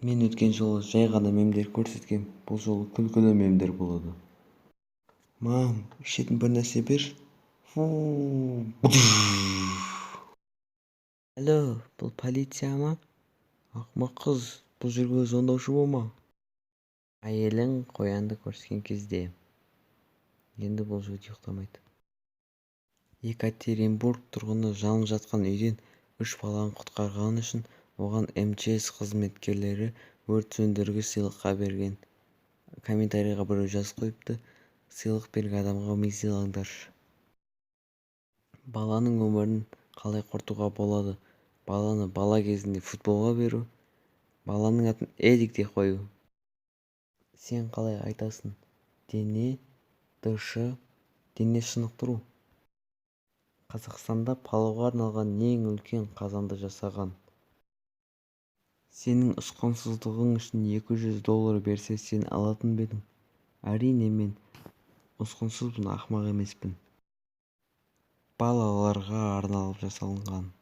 Мен өткен жолы жай ғана мемдер көрсеткем, бұл жолы күлкілі мемдер болады. Мам, ішетін бір нәрсе берші. Фу. Алло, бұл полиция ма? Ақымақ қыз, бұл жерге звондаушы болма. Әйелің қоянды көріскен кезде. Енді бұл жігіт ұйықтамайды. Екатеринбург тұрғыны жанып жатқан үйден үш баланы құтқарғаны үшін оған МЧС қызметкерлері өрт сөндіргіш сыйлыққа берген. Комментарийға біреу жазып қойыпты: сыйлық берген адамға ми сыйлаңдаршы. Баланың өмірін қалай құртуға болады? Баланы бала кезінде футболға беру, баланың атын Эдик деп қою. Сен қалай айтасың? Дене, дш, дене шынықтыру. Қазақстанда палауға арналған ең үлкен қазанды жасаған. Сенің ұсқынсыздығың үшін $200 берсе, сен алатын ба едің? Әрине, мен ұсқынсызбын, ақымақ емеспін. Балаларға арналып жасалынған.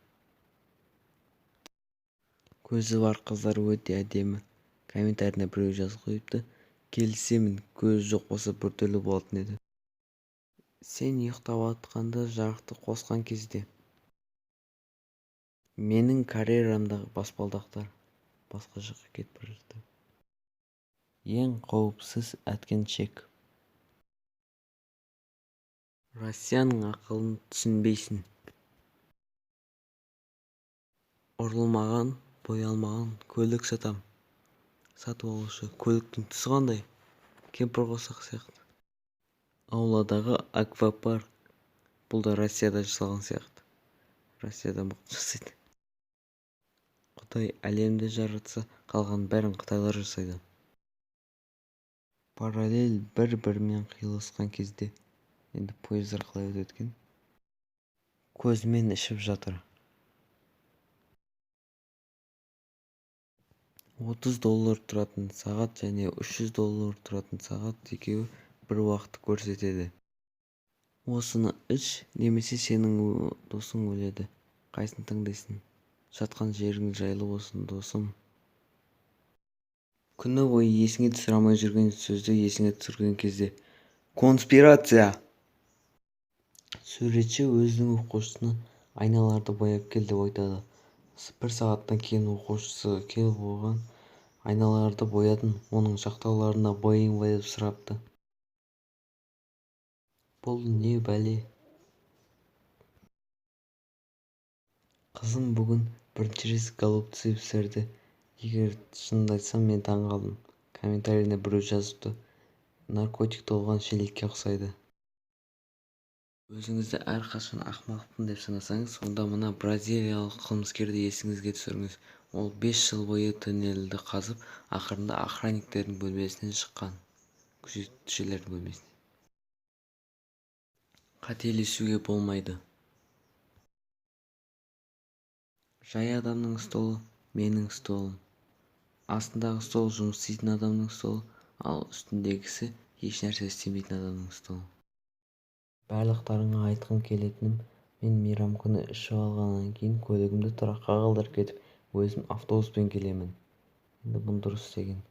Көзі бар қыздар өте әдемі. Комментарийіне біреу жазып қойыпты: келісемін, көзі жоқ болса біртүрлі болатын еді. Сен ұйықтап жатқанда жарықты қосқан кезде. Менің карьерамдағы баспалдақтар басқа жаққа кетіп бара жатыр. Ең қауіпсіз әткеншек. Россияның ақылын түсінбейсің. Ұрылмаған, боялмаған көлік сатам. Сатып алушы: көліктің түсі қандай? Кемпірқосақ сияқты. Ауладағы аквапарк. Бұл да Россияда жасалған сияқты. Россияда мықты жасайды. Құдай әлемді жаратса, қалған бәрін қытайлар жасайды. Параллель бір-бірімен қиылысқан кезде. Енді пойыздар қалай өтеді екен? Көзімен ішіп жатыр. $30 тұратын сағат және $300 тұратын сағат екеуі бір уақытты көрсетеді. Осыны іш, немесе сенің досың өледі. Қайсысын таңдайсың? Жатқан жерің жайлы болсын, досым. Күні бойы есіңе түсіре алмай жүрген сөзді есіңе түсірген кезде. Конспирация. Суретші өзінің оқушысына айналарды бояп кел деп айтады. Бір сағаттан кейін оқушысы келіп оған айналарды боядым, оның жақтауларын да бояйын ба деп сұрапты. Бұл не бәле? Қызым бүгін бірінші рет голубцы пісірді. Егер шынымды айтсам, мен таң қалдым. Комментарийіне біреу жазыпты: наркотик толған шелекке ұқсайды. Өзіңізді әрқашан ақымақпын деп санасаңыз, онда мына бразилиялық қылмыскерді есіңізге түсіріңіз. Ол 5 жыл бойы туннельді қазып, ақырында охранниктердің бөлмесінен шыққан. Күзетшілердің бөлмесінен. Қателесуге болмайды. Жай адамның столы менің столым. Астындағы стол жұмыс істейтін адамның столы, ал үстіндегісі ешнәрсе істемейтін адамның столы. Барлықтарыңа айтқым келетінім, мен мейрам күні ішіп алғаннан кейін көлігімді тұраққа қалдырып кетіп, өзім автобуспен келемін. Енді бұны дұрыс істеген.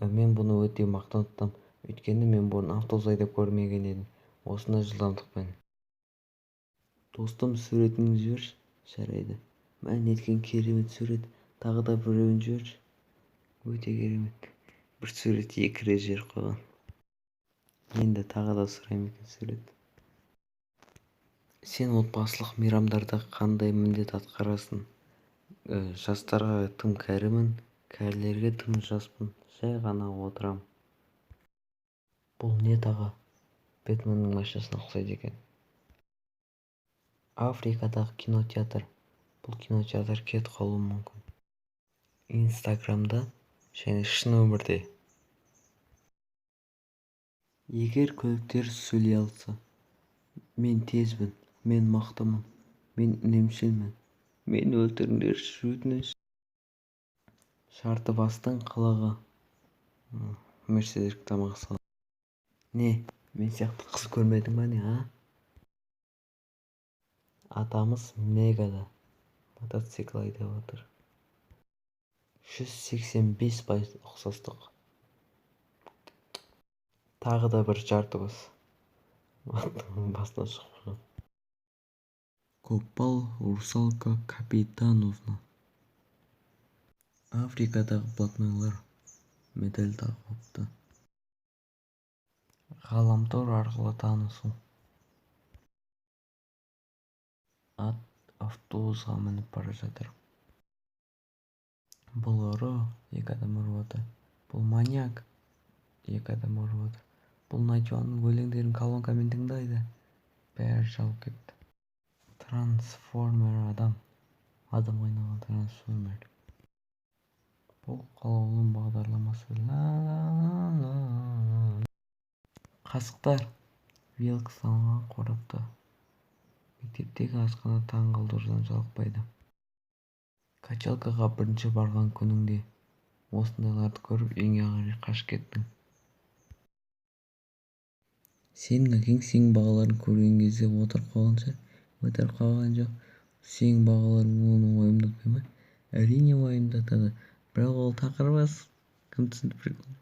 Мен бұны өте мақтан тұтам, өйткені мен бұрын автобус айдап көрмеген едім. Осындай жылдамдықпен. Достым, суретіңді жіберші. Жарайды. Мә, неткен керемет сурет. Тағы да біреуін жіберші. Өте керемет. Бір сурет екі рет жіберіп қойған. Енді тағы да сұраймын екен сурет. Сен отбасылық мейрамдарда қандай міндет атқарасың? Жастарға тым кәрімін, кәрілерге тым жаспын. Жай ғана отырам. Бұл не тағы? Бэтменнің машинасына ұқсайды екен. Африкадағы кинотеатр. Бұл кинотеатр кетіп қалуы мүмкін. Инстаграмда және шын өмірде. Егер көліктер сөйлей алса, мен тезбін, мен мықтымын, мен үнемшілмін, мені өлтіріңдерші, өтініш. Жартыбастың қылығы. Мерседес тамақ салады. Не, мен сияқты қыз көрмедің ба не, а? Атамыз Мегада мотоцикл айдап отыр. 185% ұқсастық. Тағы да бір жарты бас. Аттың басынан шығып қойған. Көкпал Русалка Капитоновна. Африкадағы блатнойлар медаль тағып алыпты. Ғаламтор арқылы танысу. Ат автобусқа мініп бара жатыр. Бұл ұры, екі адам ұрып отыр. Бұл маньяк, екі адам ұрып отыр. Бұл Найнти өлеңдерін колонкамен тыңдайды. Бәрі жалып кетті. Трансформер адам. Адамға айналған трансформер. Бұл Қалаулым бағдарламасы. Ла-ла-ла-ла. Қасықтар вилка салынған қорапта. Мектептегі асхана таң қалдырудан жалықпайды. Качалкаға бірінші барған күніңде осындайларды көріп, үйіңе қарай қашып кеттің. Сенің әкең сенің бағаларың көрген кезде отырып қалған шығар. Отырып қалған жоқ. Сенің бағаларың оны уайымдатпай ма? Әрине, уайымдатады. Бірақ ол тақырбас. Кім түсінді приколды?